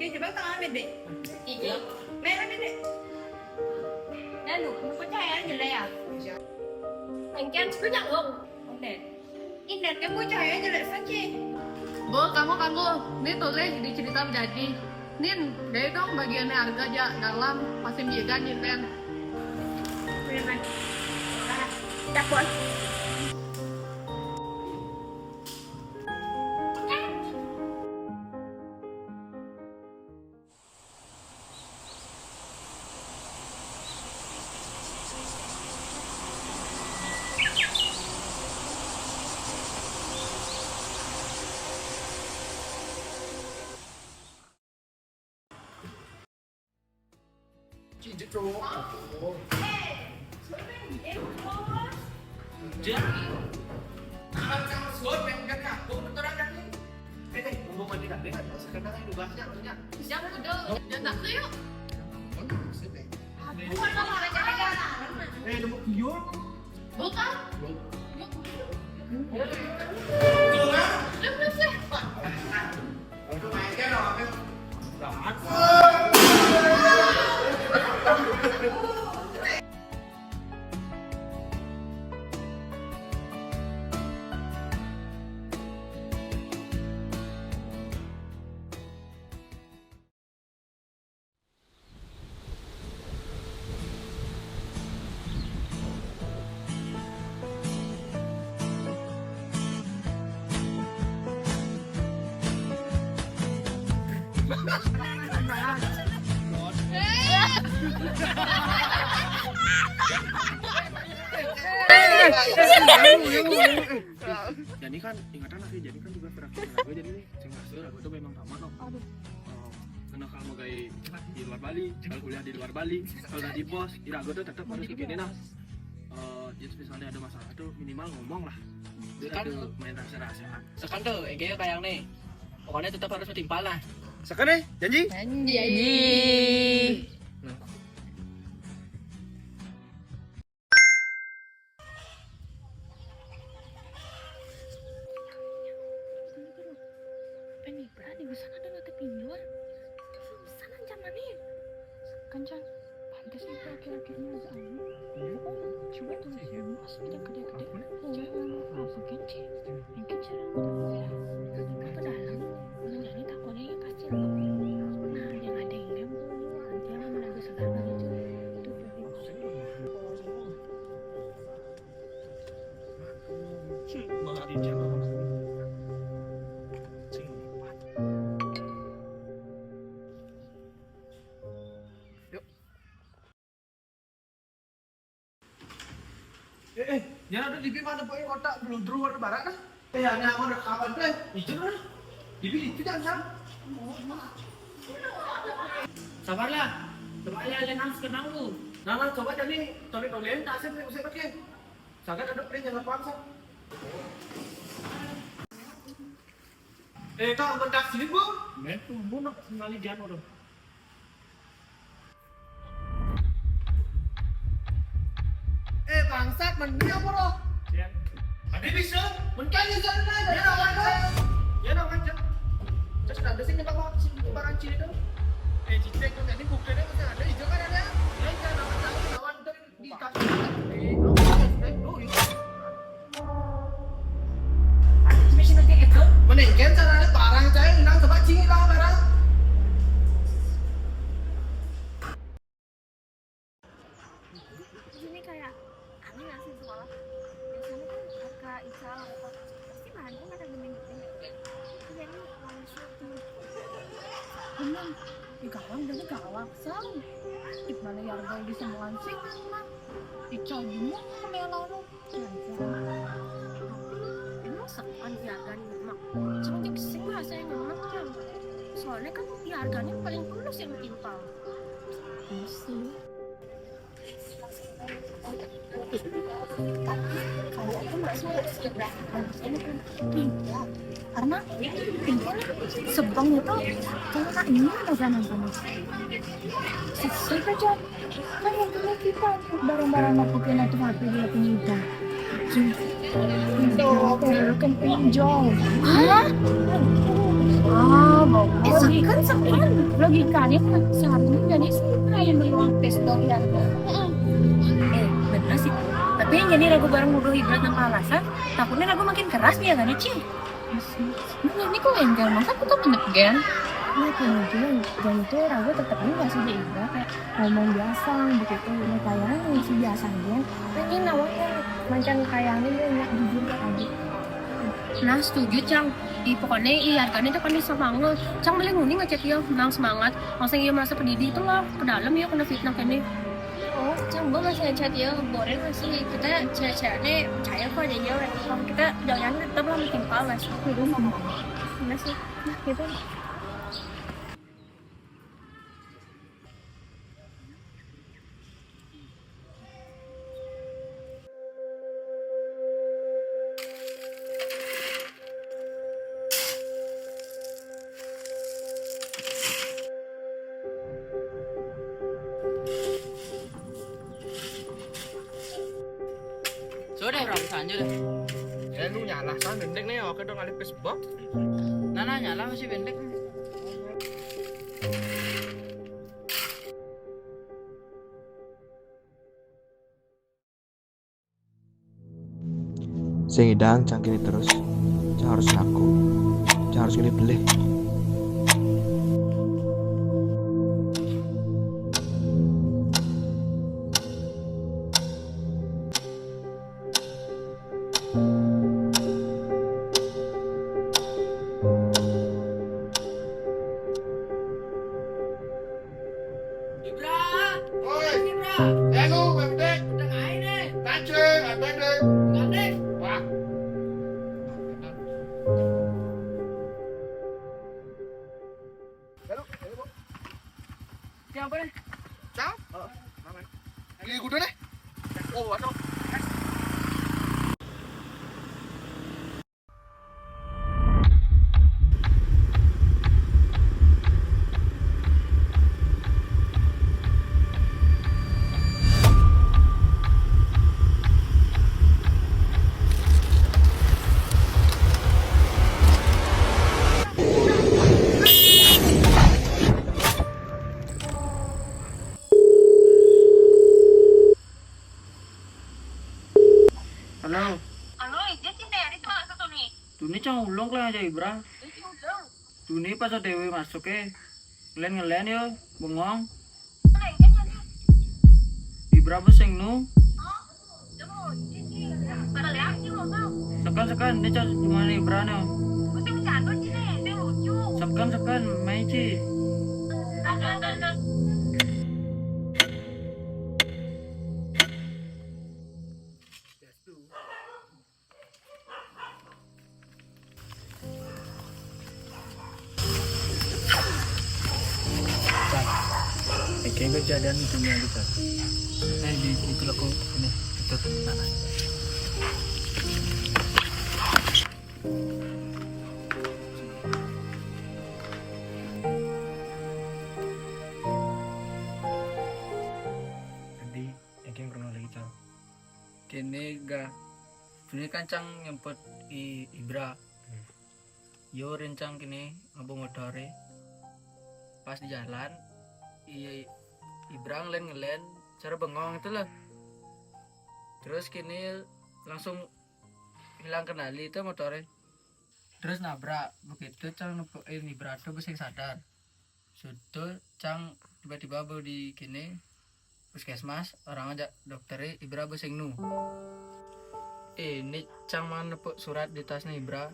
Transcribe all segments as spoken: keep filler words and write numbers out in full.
Eh, coba tangan, Dek. Iya. Merah, Dek. Lalu, percaya aja lah ya. Engkian sebanyak dong. Oke. Indah, kamu cahaya jelek saja. Bo, kamu, kamu. Ini tulis di cerita jadi. Nin, dari dong bagiannya harga aja dalam masih biagan nyiten. Bener. Dah, Bos. Cincin cowok. Jadi, kalau kamu suap yang kan aku betul ada nih. Eh, eh, ngomong aja kan, kan sekarang itu banyak banyak. Siapa tuh? Jangan takut yuk. Aku mau sama aja. Eh, nemu kiur. Bukan. Yuk. Tuh kan? Lu belum sih? Jadi kan ingatan lagi, jadi kan juga terakhir gue jadi nih, sing hasil aku tuh memang sama tuh. Aduh. Eh, karena kalau mau gaya di luar Bali, kalau kuliah di luar Bali, kalau udah di pos, kira gue tuh tetap harus begini nah. Eh, jadi misalnya ada masalah tuh minimal ngomong lah. Biar kan ada main rahasia-rahasiaan. Sekarang tuh, kayak kayak nih. Pokoknya tetap harus timpal lah. Sekarang nih, janji? Janji. Janji. Nah. Apa nih, berani bisa ada nanti pinjol? Bisa ancaman nih. Kencang. Pantas itu akhir-akhirnya ada anu. Coba tuh, ya, mas, udah gede-gede. Jangan apa, genci. Yang genci orang tua. Apa dalam? Menyanyi takutnya ya pasti. Nah, yang ada yang nanti yang menangis segala gitu. Itu berarti Eh, eh, jangan ada di mana pakai kotak belum keluar barat nah. Eh, hanya mau rekaman deh, jujur lah. Di itu jangan. Sabarlah. Coba ya, jangan sekenang lu. Nah, nah, coba jadi tolong-tolong tak sih, usah pakai. Sangat ada perintah paksa. Eh, kak, mentas sini, Bu. Metu, Bu, nak kenali Jan, udah. Eh, bangsat, mandi apa, roh? Jan. Ada bisa? Mencari Jan, lah. Ya, nak, Jan. Ya, nak, Jan. Terus ada sih, kita mau sih, barang cili tuh. Eh, cicek, tuh, tadi buktinya masih ada, hijau kan ada? Ya, jangan lawan, jangan lawan, tuh. Mending kan caranya barang saya hilang, coba cingit lah barang. Ini kayak aneh nggak sih sekolah? Biasanya kan harga Ical apa pasti bahannya pada gede-gede. Jadi manusia tuh. Bener, di galang dan galak sang. Di mana ya harga di semua sih, Mang? Ical bingung sama yang lalu. Emang sepan diharganya nyemak? Cantik sih bahasanya nyemak kan. Soalnya kan diharganya paling tulus yang timpal. Iya sih. Tapi kalau aku masuk sih, ini kan pindah. Karena mungkin sebang itu kena ini ada kan apa nih? Sesuai aja. Kan yang punya kita barang-barang aku kena tuh hati dia punya. Pinjol. Hah? Ah, bagus. Eh, sekan, sekan. Logikanya seharusnya jadi sih yang meluang tes dong ya. Eh, bener sih. Tapi yang jadi ragu bareng nuduh Ibra tanpa alasan, takutnya ragu makin keras dia kan, Ci? Nah, ini kok enggak? Masa aku tuh menekan? Nah, kemudian, dan itu ragu tetap enggak sih dia Ibra, kayak ngomong biasa begitu. Nah, kayaknya sih biasa aja. Ini nawanya macam kayaknya dia nggak jujur aja. Nah, setuju, Cang. Di pokoknya iya, harganya itu kan semangat. Cang boleh nguni ngechat ya, menang semangat. Langsung iya merasa pedidi itu lah, ke dalam ya kena fitnah kene. Oh, Cang, gue masih ngechat ya, boring masih. Kita cewek-cewek nih percaya kok aja ya. Kalau kita jangan tetap lah makin pales. Terus sama. Enggak sih. Nah, gitu. Sudah, berapa saja deh. Ya, lu nyala, kan pendek nih, oke dong, alih Facebook. Nah, nah, nyala masih pendek. Sing idang cang kene terus. Cang harus ngaku. Cang harus kene belih. Ibra! Woi! Ibra! Ya lu, pendek. Udah ngain nih. Kancing, pendek. Pendek. Wah. Ya lu, ya lu. Siapa nih? Cang? Oh, mana? Ini kudu nih. Oh, waduh. Halo. Halo, iya, Cine, ini cuma satu nih. Tuni cang ulung lah aja, Ibra. Ini ulung. Tuni pas dewe masuk, eh. Ngelen-ngelen yo, bengong. Ibra beseng nu. Sekan, sekan, ini cak cuma Ibra nu. Sekan, sekan, mai ci. Cang, iki kejadian dunia gitu. Nah, di itu aku ini itu. Nah. Jadi, iki kronologi, Cang. Kene ga, ini kan cang nyempet i Ibra. Hmm. Yo rencang kene ngabung motore. Pas di jalan, i Ibra ngelen-ngelen cara bengong itu loh. Terus kene langsung hilang kendali itu motore. Terus nabrak, begitu cang nepukin Ibra tuh bisa sadar. Sudah cang tiba-tiba baru di kene puskesmas, orang ajak dokter Ibra beseng nu. Ini cang mangan nepuk surat di tasnya Ibra.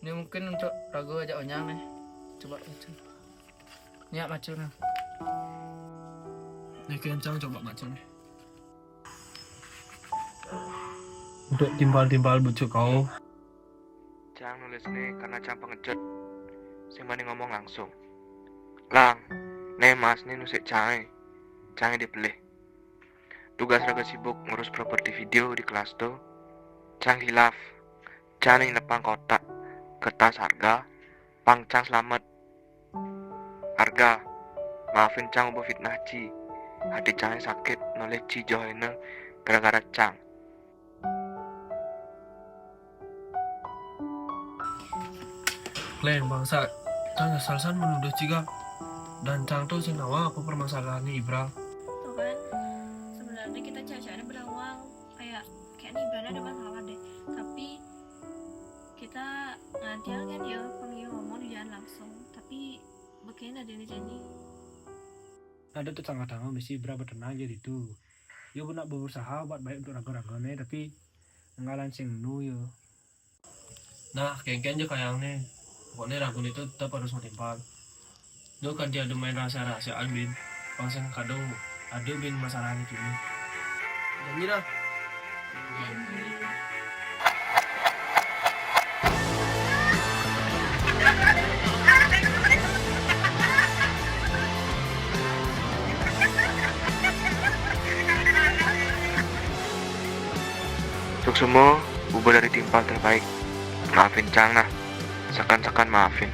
Ini mungkin untuk ragu ajak onyang nih. Coba baca. Nyak macu nah. Nih kencang coba baca nih. Untuk timbal-timbal bujuk kau. Cang nulis nih karena cang pengecut. Sing mani ngomong langsung. Lang, nih mas nih nusik cange. Cange dipilih. Tugas raga sibuk ngurus properti video di kelas tuh. Cang hilaf. Cang nih nepang kotak kertas harga. Pang cang selamat. Harga. Maafin cang ubo fitnah ci. Hati cang sakit noleh ci joh ene gara-gara cang. Kleng, bangsa, cang nyesel san menuduh ciga. Dan cang tuh sing nawang apa permasalahan ni Ibra. Tuh kan, sebenarnya kita cewek-cewek ini berawang kayak kayak nih Ibra ada masalah deh. Tapi kita ngantian kan ya, pengen ngomong di jalan langsung. Tapi begini ada nih jadi. Ada tuh tangga-tangga mesti Ibra bertenang aja gitu. Yo, nak berusaha buat baik untuk raga-raga nih, tapi ngalahin sing nu yo. Nah, kengken aja kayang nih. Pokoknya ragu itu tetap harus metimpal. Duh kan dia main rahasia-rahasiaan bin. Bang sing kadung ada bin masalah ini kini. Janji dah. Suksma, bubuh dari timpal terbaik. Maafin cang nah. Sakan-sakan maafin.